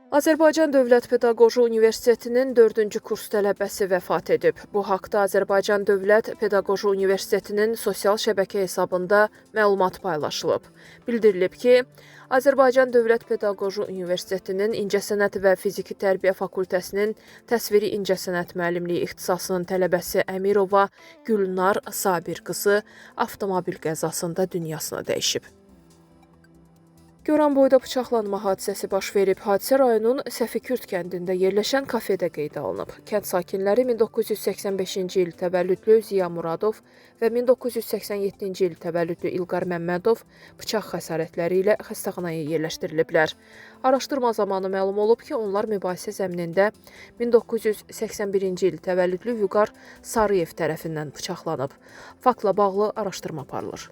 Azərbaycan Dövlət Pedaqoji Universitetinin 4-cü kurs tələbəsi vəfat edib. Bu haqda Azərbaycan Dövlət Pedaqoji Universitetinin sosial şəbəkə hesabında məlumat paylaşılıb. Bildirilib ki, Azərbaycan Dövlət Pedaqoji Universitetinin İncəsənət və Fiziki Tərbiyə Fakültəsinin Təsviri İncəsənət müəllimliyi ixtisasının tələbəsi Əmirova Gülnar Sabir qızı avtomobil qəzasında dünyasını dəyişib. Goranboyda bıçaqlanma hadisəsi baş verib. Hadisə rayonun Səfikürt kəndində yerləşən kafedə qeydə alınıb. Kənd sakinləri 1985-ci il təvəllüdlü Ziya Muradov və 1987-ci il təvəllüdlü İlqar Məmmədov bıçaq xəsarətləri ilə xəstəxanaya yerləşdiriliblər. Araşdırma zamanı məlum olub ki, onlar mübahisə zəminində 1981-ci il təvəllüdlü Vüqar Sarıyev tərəfindən bıçaqlanıb. Faktla bağlı araşdırma aparılır.